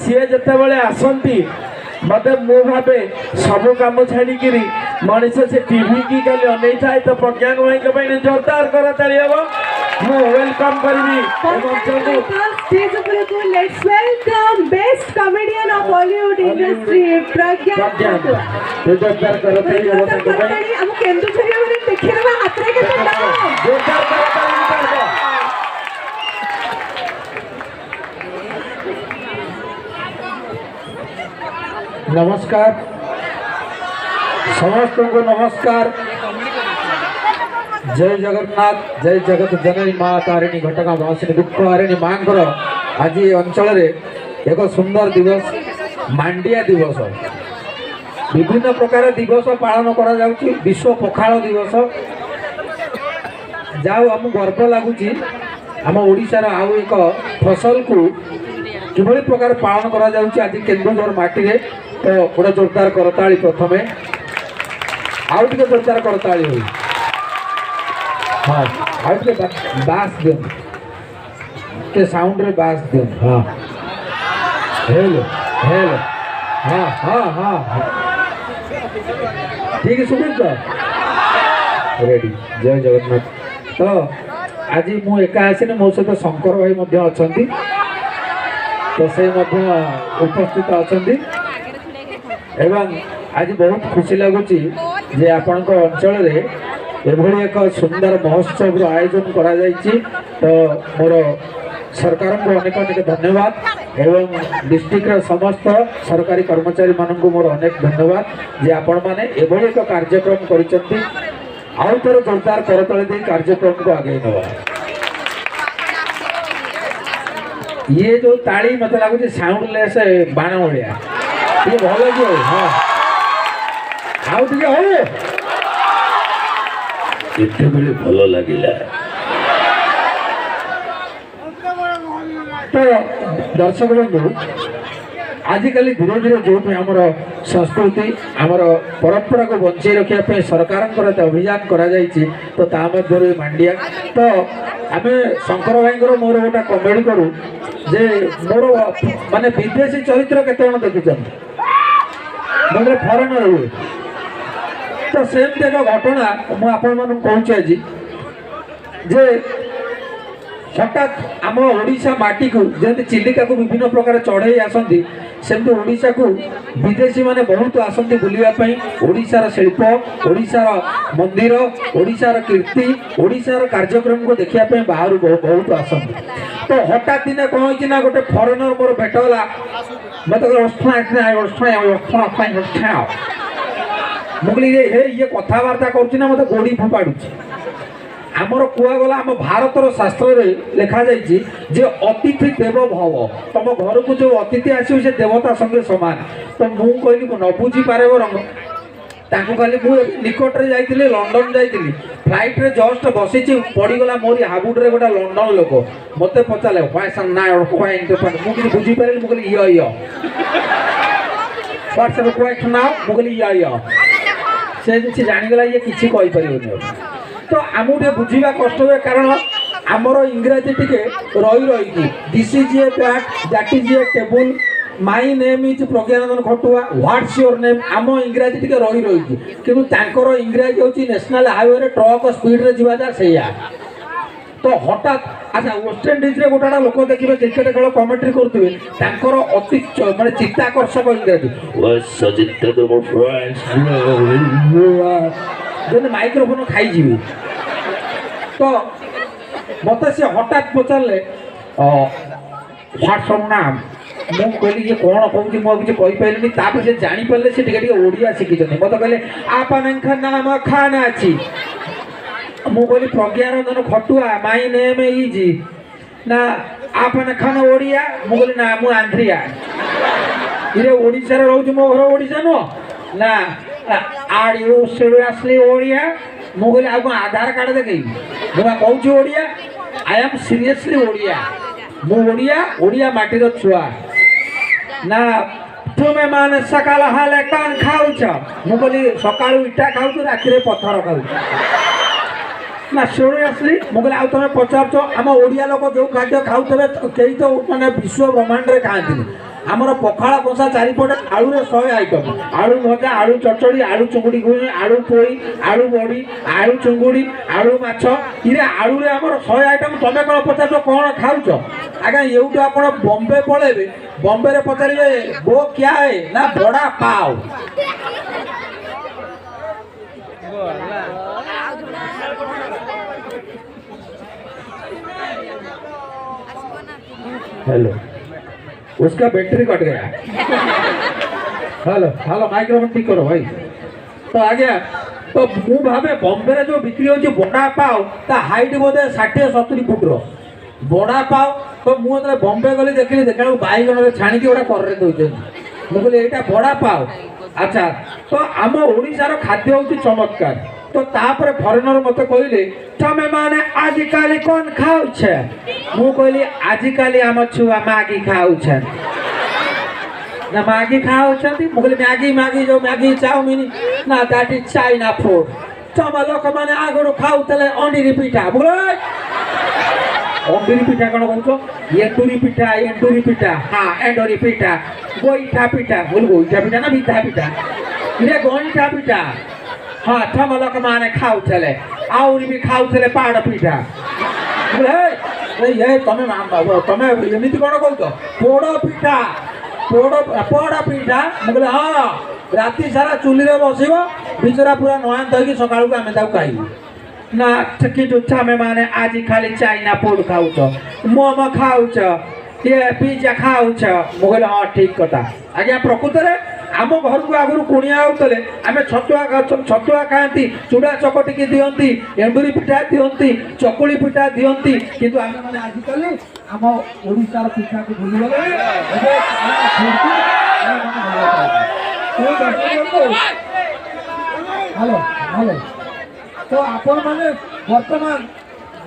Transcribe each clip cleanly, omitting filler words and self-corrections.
ସିଏ ଯେତେବେଳେ ଆସନ୍ତି, ମତେ ମୁଁ ଭାବେ ସବୁ କାମ ଛାଡ଼ିକିରି ମଣିଷ ସେ ଟିଭି କି ଖାଲି ଅନେଇଥାଏ। ତ ପ୍ରଜ୍ଞାନ ଭାଇଙ୍କ ପାଇଁ ଜୋରଦାର କରତାଳି ହବ। ମୁଁ welcome କରିବି ଏ ମଞ୍ଚକୁ। ଷ୍ଟେଜ ଉପରକୁ let's welcome best comedian of Ollywood industry, Pragyan Pragyan Khatua. ଜୋରଦାର କରତାଳି ହବ ତାଙ୍କ ପାଇଁ। କରତାଳି, ଆମ କେନ୍ଦୁଝରିଆ ମାନେ ଦେଖିଦେବା ହାତରେ କେତେ ଦମ୍। ଜୋରଦାର କରତାଳି ହବ। ନମସ୍କାର, ସମସ୍ତଙ୍କୁ ନମସ୍କାର। ଜୟ ଜଗନ୍ନାଥ, ଜୟ ଜଗତ ଜନନୀ ମା ତାରିଣୀ, ଘଟଗାଁ ବାସିନୀ, ଦୁଃଖ ହାରିଣୀ ମାଙ୍କର ଆଜି ଏ ଅଞ୍ଚଳରେ ଏକ ସୁନ୍ଦର ଦିବସ, ମାଣ୍ଡିଆ ଦିବସ। ବିଭିନ୍ନ ପ୍ରକାର ଦିବସ ପାଳନ କରାଯାଉଛି, ବିଶ୍ୱ ପଖାଳ ଦିବସ। ଯାଉ, ଆମକୁ ଗର୍ବ ଲାଗୁଛି, ଆମ ଓଡ଼ିଶାର ଆଉ ଏକ ଫସଲକୁ କିଭଳି ପ୍ରକାର ପାଳନ କରାଯାଉଛି ଆଜି କେନ୍ଦୁଝର ମାଟିରେ। ତ ଗୋଟେ ଜୋରଦାର କରତାଳି ପ୍ରଥମେ, ଆଉ ଟିକେ ଜୋରଦାର କରତାଳି ହଉ। ହଁ, ଆଉ ଟିକେ ବାସ୍ ଦିଅନ୍ତୁ, ଟିକେ ସାଉଣ୍ଡରେ ବାସ୍ ଦିଅନ୍ତୁ। ହଁ, ହେଲୋ ହେଲୋ, ହଁ ହଁ ହଁ ହଁ, ଠିକ ଶୁଭୁଛି ତ? ରେଡ଼ି। ଜୟ ଜଗନ୍ନାଥ। ତ ଆଜି ମୁଁ ଏକା ଆସିନି, ମୋ ସହିତ ଶଙ୍କର ଭାଇ ମଧ୍ୟ ଅଛନ୍ତି। ତ ସେ ମଧ୍ୟ ଉପସ୍ଥିତ ଅଛନ୍ତି ଏବଂ ଆଜି ବହୁତ ଖୁସି ଲାଗୁଛି ଯେ ଆପଣଙ୍କ ଅଞ୍ଚଳରେ ଏଭଳି ଏକ ସୁନ୍ଦର ମହୋତ୍ସବର ଆୟୋଜନ କରାଯାଇଛି। ତ ମୋର ସରକାରଙ୍କୁ ଅନେକ ଅନେକ ଧନ୍ୟବାଦ ଏବଂ ଡିଷ୍ଟ୍ରିକ୍ଟର ସମସ୍ତ ସରକାରୀ କର୍ମଚାରୀମାନଙ୍କୁ ମୋର ଅନେକ ଧନ୍ୟବାଦ ଯେ ଆପଣମାନେ ଏଭଳି ଏକ କାର୍ଯ୍ୟକ୍ରମ କରିଛନ୍ତି। ଆଉ ଥରେ ଜୋରଦାର କରତାଳି ଦେଇ କାର୍ଯ୍ୟକ୍ରମକୁ ଆଗେଇ ନେବା। ଇଏ ଯୋଉ ତାଳି ମତେ ଲାଗୁଛି ସାଉଣ୍ଡଲେସ୍ ବାଣ ଭଳିଆ, ଟିକେ ଭଲ କି ହଉ। ହଁ, ଆଉ ଟିକେ ହଉ। ଏତେବେଳେ ଭଲ ଲାଗିଲା। ତ ଦର୍ଶକ ବନ୍ଧୁ, ଆଜିକାଲି ଧୀରେ ଧୀରେ ଯେଉଁଠି ଆମର ସଂସ୍କୃତି, ଆମର ପରମ୍ପରାକୁ ବଞ୍ଚେଇ ରଖିବା ପାଇଁ ସରକାରଙ୍କର ଏତେ ଅଭିଯାନ କରାଯାଇଛି, ତ ତା ମଧ୍ୟରୁ ଏ ମାଣ୍ଡିଆ। ତ ଆମେ ଶଙ୍କର ଭାଇଙ୍କର ମୋର ଗୋଟେ କମେଡ଼ି କରୁ ଯେ ମୋର ମାନେ ବିଦେଶୀ ଚରିତ୍ର କେତେ ଜଣ ଦେଖିଛନ୍ତି, ମୁଁ ଫରେନର ହୁଏ। ତ ସେମିତି ଏକ ଘଟଣା ମୁଁ ଆପଣମାନଙ୍କୁ କହୁଛି ଆଜି ଯେ ହଠାତ୍ ଆମ ଓଡ଼ିଶା ମାଟିକୁ ଯେମିତି ଚିଲିକାକୁ ବିଭିନ୍ନ ପ୍ରକାର ଚଢ଼େଇ ଆସନ୍ତି, ସେମିତି ଓଡ଼ିଶାକୁ ବିଦେଶୀମାନେ ବହୁତ ଆସନ୍ତି ବୁଲିବା ପାଇଁ। ଓଡ଼ିଶାର ଶିଳ୍ପ, ଓଡ଼ିଶାର ମନ୍ଦିର, ଓଡ଼ିଶାର କୀର୍ତ୍ତି, ଓଡ଼ିଶାର କାର୍ଯ୍ୟକ୍ରମକୁ ଦେଖିବା ପାଇଁ ବାହାରୁ ବହୁତ ଆସନ୍ତି। ତ ହଠାତ୍ ଦିନେ କ'ଣ ହେଇଛି ନା, ଗୋଟେ ଫରେନର ମୋର ଭେଟ ହେଲା। ମୋତେ କହିଲେ, ମୁଁ କହିଲି, ହେ, ଇଏ କଥାବାର୍ତ୍ତା କରୁଛି ନା ମୋତେ ଗୋଡ଼ି ଫୋପାଡ଼ୁଛି? ଆମର କୁହାଗଲା, ଆମ ଭାରତର ଶାସ୍ତ୍ରରେ ଲେଖାଯାଇଛି ଯେ ଅତିଥି ଦେବ ଭବ। ତମ ଘରକୁ ଯେଉଁ ଅତିଥି ଆସିବ, ସେ ଦେବତା ସଙ୍ଗେ ସମାନ। ତ ମୁଁ କହିଲି, ମୁଁ ନ ବୁଝିପାରେ ବରଂ ତାଙ୍କୁ ଖାଲି, ମୁଁ ନିକଟରେ ଯାଇଥିଲି, ଲଣ୍ଡନ ଯାଇଥିଲି। ଫ୍ଲାଇଟ୍ରେ ଜଷ୍ଟ ବସିଛି, ପଡ଼ିଗଲା ମୋରି ହାବୁଡ଼ରେ ଗୋଟେ ଲଣ୍ଡନ ଲୋକ। ମୋତେ ପଚାରିଲେ, ନା, ମୁଁ କିଛି ବୁଝିପାରିଲିନି। ମୁଁ କହିଲି, ଇୟ ଇୟ, ହ୍ୱାଟ୍ସଆପ୍ କ୍ୱାଇଟ୍ ନା? ମୁଁ କହିଲି, ଇୟ ଇୟ। ସେ କିଛି ଜାଣିଗଲା, ଇଏ କିଛି କହିପାରିବନି ଆଉ। ତ ଆମକୁ ଟିକେ ବୁଝିବା କଷ୍ଟ ହୁଏ, କାରଣ ଆମର ଇଂରାଜୀ ଟିକେ ରହି ରହିକି, this is a bat, that is a table, my name is Pragyanandan Khatua, what's your name? ଆମ ଇଂରାଜୀ ଟିକେ ରହି ରହିକି, କିନ୍ତୁ ତାଙ୍କର ଇଂରାଜୀ ହେଉଛି ନ୍ୟାସନାଲ୍ ହାଇୱେରେ ଟ୍ରକ୍ ସ୍ପିଡ଼ରେ ଯିବା ଯା ସେଇଆ। ତ ହଠାତ୍, ଆଚ୍ଛା, ୱେଷ୍ଟଇଣ୍ଡିଜରେ ଗୋଟେ ଗୋଟେ ଲୋକ ଦେଖିବେ କ୍ରିକେଟ ଖେଳ କମେଣ୍ଟ୍ରି କରୁଥିବେ, ତାଙ୍କର ଅତି ମାନେ ଚିତ୍ତାକର୍ଷକ ଇଂରାଜୀ, ଯେମିତି ମାଇକ୍ରୋଫୋନ ଖାଇଯିବେ। ତ ମୋତେ ସେ ହଠାତ୍ ପଚାରିଲେ, ହ୍ୱାଟ୍ସ ନାମ୍? ମୁଁ କହିଲି, ଇଏ କ'ଣ କହୁଛି? ମୁଁ ଆଉ କିଛି କହିପାରିଲିନି। ତାପରେ ସେ ଜାଣିପାରିଲେ, ସେ ଟିକେ ଟିକେ ଓଡ଼ିଆ ଶିଖିଛନ୍ତି। ମୋତେ କହିଲେ, ଆପଣଙ୍କ ନାମ ଖାନ ଅଛି? ମୁଁ କହିଲି, ପ୍ରଜ୍ଞାରଞ୍ଜନ ଖଟୁଆ my name is. ନା, ଆପଣ ଖାନ ଓଡ଼ିଆ? ମୁଁ କହିଲି, ନା, ମୁଁ ଆନ୍ଧ୍ରିଆ। ଇରେ, ଓଡ଼ିଶାରେ ରହୁଛି, ମୋ ଘର ଓଡ଼ିଶା ନୁହଁ? ନା, are you seriously Odia? ମୁଁ କହିଲି, ଆଉ କ'ଣ ଆଧାର କାର୍ଡ଼ ଦେଖେଇବି? ମୁଁ ବା କହୁଛି Odia. I am seriously Odia. ମୁଁ ଓଡ଼ିଆ, ଓଡ଼ିଆ ମାଟିର ଛୁଆ। ନା, ତୁମେ ମାନେ ସକାଳ ହେଲେ କ'ଣ ଖାଉଛ? ମୁଁ କହିଲି, ସକାଳୁ ଇଟା ଖାଉଛୁ, ରାତିରେ ପଥର ଖାଉଛୁ। ନା, ସିରିୟସଲି? ମୁଁ କହିଲି, ଆଉ ତମେ ପଚାରୁଛ? ଆମ ଓଡ଼ିଆ ଲୋକ ଯେଉଁ ଖାଦ୍ୟ ଖାଉଥିବେ, କେହି ତ ମାନେ ବିଶ୍ୱ ବ୍ରହ୍ମାଣ୍ଡରେ ଖାଆନ୍ତିନି। ଆମର ପଖାଳ କଂସା ଚାରିପଟେ ଆଳୁର 100 ଆଇଟମ୍, ଆଳୁ ଭଜା, ଆଳୁ ଚଟଣି, ଆଳୁ ଚୁଙ୍ଗୁଡ଼ି, ଆଳୁ ପୋଇ, ଆଳୁ ବଡ଼ି, ଆଳୁ ଚୁଙ୍ଗୁଡ଼ି, ଆଳୁ ମାଛ, ଇରେ ଆଳୁରେ ଆମର 100 ଆଇଟମ୍। ତମେ କ'ଣ ପଚାରୁଛ କ'ଣ ଖାଉଛ? ଆଜ୍ଞା ଏଇଠୁ ଆପଣ ବମ୍ବେ ପଳେଇବେ, ବମ୍ବେରେ ପଚାରିବେ ବୋ କ୍ୟା ହେ, ନା ବଡ଼ା ପାଓ। हेलो, उसका बैटरी कट गया। हेलो हेलो, माइक्रोफोन ठीक करो भाई। तो आ गया। तो ମୁଁ ଭାବେ ବମ୍ବେରେ ଯେଉଁ ବିକ୍ରି ହେଉଛି ବଡ଼ା ପାଓ, ତା ହାଇଟ୍ ବୋଧେ 60-70 ଫୁଟର ବଡ଼ା ପାଓ। ତ ମୁଁ ଯେତେବେଳେ ବମ୍ବେ ଗଲି ଦେଖିଲି, ଦେଖିଲା ବେଳକୁ ବାଇଗଣରେ ଛାଣିକି ଗୋଟେ କରରେ ଦେଉଛନ୍ତି। ମୁଁ କହିଲି ଏଇଟା ବଡ଼ା ପାଓ। ଆଚ୍ଛା, ତ ଆମ ଓଡ଼ିଶାର ଖାଦ୍ୟ ହେଉଛି ଚମତ୍କାର। ତ ତାପରେ ଫରେନର ମୋତେ କହିଲେ ତମେ ମାନେ ଆଜିକାଲି କ'ଣ ଖାଉଛ? ମୁଁ କହିଲି ଆଜିକାଲି ଆମ ଛୁଆ ମ୍ୟାଗି ଖାଉଛନ୍ତି। ନା ମ୍ୟାଗି ଖାଉଛନ୍ତି? ମୁଁ କହିଲି ମ୍ୟାଗି ମ୍ୟାଗି ଯୋଉ ମ୍ୟାଗି ଚାଉମିନ, ନା that is China food. ତମ ଲୋକମାନେ ଆଗରୁ ଖାଉଥିଲେ ଅଣ୍ଡିରି ପିଠା। ମୁଁ କହିଲି ଅଣ୍ଡିରି ପିଠା କ'ଣ କହୁଛ? ଏଣ୍ଡୁରି ପିଠା, ଏଣ୍ଡୁରି ପିଠା, ହଁ ଏଣ୍ଡୁରି ପିଠା, ଗୋଇଠା ପିଠା। ମୁଁ କହିଲି ଗୋଇଠା ପିଠା ନା ବିଧା ପିଠା? ଇରେ ଗଇଁଠା ପିଠା, ହଁ ତମ ଲୋକମାନେ ଖାଉଥିଲେ। ଆହୁରି ବି ଖାଉଥିଲେ ପାଡ଼ ପିଠା। ଏ ତମେ ତମେ ଏମିତି କ'ଣ କହୁଛ? ପୋଡ଼ ପିଠା, ପୋଡ଼ ପୋଡ଼ ପିଠା। ମୁଁ କହିଲି ହଁ, ରାତି ସାରା ଚୁଲିରେ ବସିବ ବିଚରା ପୁରା ନୟାନ୍ତ ହେଇକି ସକାଳକୁ ଆମେ ତାକୁ ଖାଇବୁ। ନା କିନ୍ତୁ ତମେ ମାନେ ଆଜିକାଲି ଚାଇନା ଫୁଡ୍ ଖାଉଛ, ମୋମୋ ଖାଉଛ, ଇଏ ପିଜା ଖାଉଛ। ମୁଁ କହିଲି ହଁ ଠିକ କଥା ଆଜ୍ଞା। ପ୍ରକୃତରେ ଆମ ଘରକୁ ଆଗରୁ କୁଣିଆ ଆଉଥିଲେ, ଆମେ ଛତୁଆ ଖାଆନ୍ତି, ଚୁଡ଼ା ଚକଟିକି ଦିଅନ୍ତି, ଏଣ୍ଡୁରି ପିଠା ଦିଅନ୍ତି, ଚକୁଳି ପିଠା ଦିଅନ୍ତି। କିନ୍ତୁ ଆମେମାନେ ଆଜିକାଲି ଆମ ଓଡ଼ିଶାର ପିଠାକୁ ଭୁଲିଗଲେ। ହ୍ୟାଲୋ ହ୍ୟାଲୋ, ତ ଆପଣମାନେ ବର୍ତ୍ତମାନ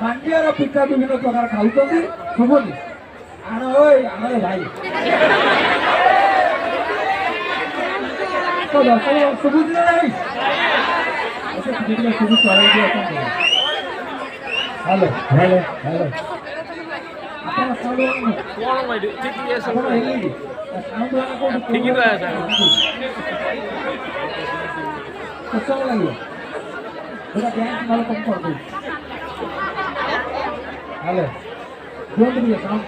ମାଣ୍ଡିଆର ପିଠା ବିଭିନ୍ନ ପ୍ରକାର ଖାଉଛନ୍ତି। ଶୁଭୁନି? ଆଣ ଓଇ, ଆଣ ଭାଇ। ତ ଦର୍ଶକ ଶୁଭୁଛି ନା ନାହିଁ? ଆଚ୍ଛା ଟିକେ ଟିକେ ଶୁଭୁ, ଚଳେଇ ଦିଅ। କଣ ହ୍ୟାଲୋ ହ୍ୟାଲୋ ହ୍ୟାଲୋ, ଆପଣ ସାଉଣ୍ଡ ଆପଣ ହେଲେ ସାଉଣ୍ଡ କୋଉଠି କେତେ ସମୟ ଲାଗିବ? ସେଟା ବ୍ୟାଙ୍କ ନହେଲେ କମ କରିଦେବି। ହ୍ୟାଲୋ, ଦିଅନ୍ତୁ ଟିକେ ସାଉଣ୍ଡ।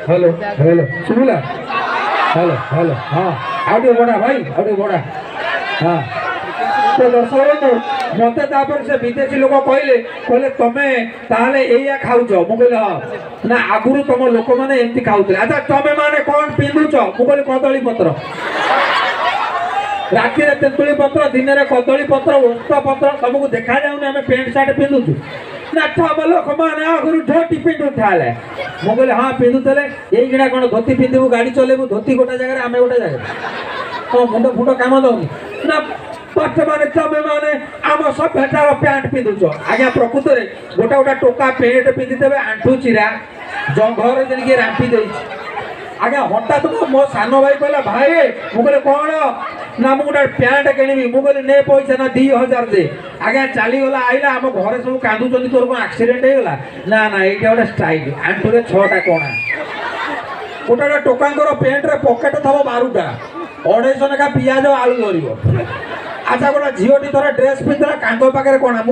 ହ୍ୟାଲୋ ହ୍ୟାଲୋ, ଶୁଭିଲା? ହ୍ୟାଲୋ ହ୍ୟାଲୋ, ହଁ ଆଉ ଟିକେ ବଢ଼ା ଭାଇ, ଆଉ ଟିକେ ବଢ଼ା। ହଁ, ତ ଦର୍ଶକ ବନ୍ଧୁ, ମୋତେ ତାପରେ ସେ ବିଦେଶୀ ଲୋକ କହିଲେ, କହିଲେ ତମେ ତାହେଲେ ଏଇଆ ଖାଉଛ? ମୁଁ କହିଲି ହଁ। ନା ଆଗରୁ ତମ ଲୋକମାନେ ଏମିତି ଖାଉଥିଲେ। ଆଚ୍ଛା ତମେ ମାନେ କ'ଣ ପିନ୍ଧୁଛ? ମୁଁ କହିଲି କଦଳୀ ପତ୍ର। ରାତିରେ ତେନ୍ତୁଳି ପତ୍ର, ଦିନରେ କଦଳୀ ପତ୍ର, ଓସ୍ତ ପତ୍ର। ତମକୁ ଦେଖାଯାଉନି ଆମେ ପ୍ୟାଣ୍ଟ ସାର୍ଟ ପିନ୍ଧୁଛୁ? ନା ତମ ଲୋକମାନେ ଆଗରୁ ଧୋତି ପିନ୍ଧୁଥିଲେ। ମୁଁ କହିଲି ହଁ ପିନ୍ଧୁଥିଲେ। ଏଇକିନା କ'ଣ ଧୋତି ପିନ୍ଧିବୁ ଗାଡ଼ି ଚଲେଇବୁ? ଧୋତି ଗୋଟେ ଜାଗାରେ, ଆମେ ଗୋଟେ ଜାଗାରେ, ତମ ମୁଣ୍ଡ ଫୁଣ୍ଡ କାମ ଦଉନି। ନା ବର୍ତ୍ତମାନ ତମେ ମାନେ ଆମ ସଭ୍ୟତାର ପ୍ୟାଣ୍ଟ ପିନ୍ଧୁଛ। ଆଜ୍ଞା ପ୍ରକୃତରେ ଗୋଟେ ଗୋଟେ ଟୋକା ପ୍ୟାଣ୍ଟ ପିନ୍ଧିଦେବେ ଆଣ୍ଠୁ ଚିରା, ଜଙ୍ଘରେ ଯେମିତି ରାମ୍ପି ଦେଇଛି। ଆଜ୍ଞା ହଠାତ୍ ମୋ ସାନ ଭାଇ କହିଲା ଭାଇ, ମୁଁ କହିଲି କ'ଣ? ନା ମୁଁ ଗୋଟେ ପ୍ୟାଣ୍ଟ କିଣିବି। ମୁଁ କହିଲି ନେ ପଇସା। ନା 2000 ଦେ। ଆଜ୍ଞା ଚାଲିଗଲା, ଆଇଲା, ଆମ ଘରେ ସବୁ କାନ୍ଦୁଛନ୍ତି, ତୋର କ'ଣ ଆକ୍ସିଡେଣ୍ଟ ହେଇଗଲା? ନା ନା, ଏଇଟା ଗୋଟେ ଷ୍ଟାଇଲ, ଆଣ୍ଠୁରେ 6ଟା କଣା। ଗୋଟେ ଗୋଟେ ଟୋକାଙ୍କର ପ୍ୟାଣ୍ଟରେ ପକେଟ ଥବ 12ଟା, 250 ଲେଖା ପିଆଜ ଆଳୁ ଧରିବ। ଆଚ୍ଛା ଗୋଟେ ଝିଅଟି ଥରେ ଡ୍ରେସ୍ ପିନ୍ଧିଲା, କାନ୍ଧ ପାଖରେ କଣା।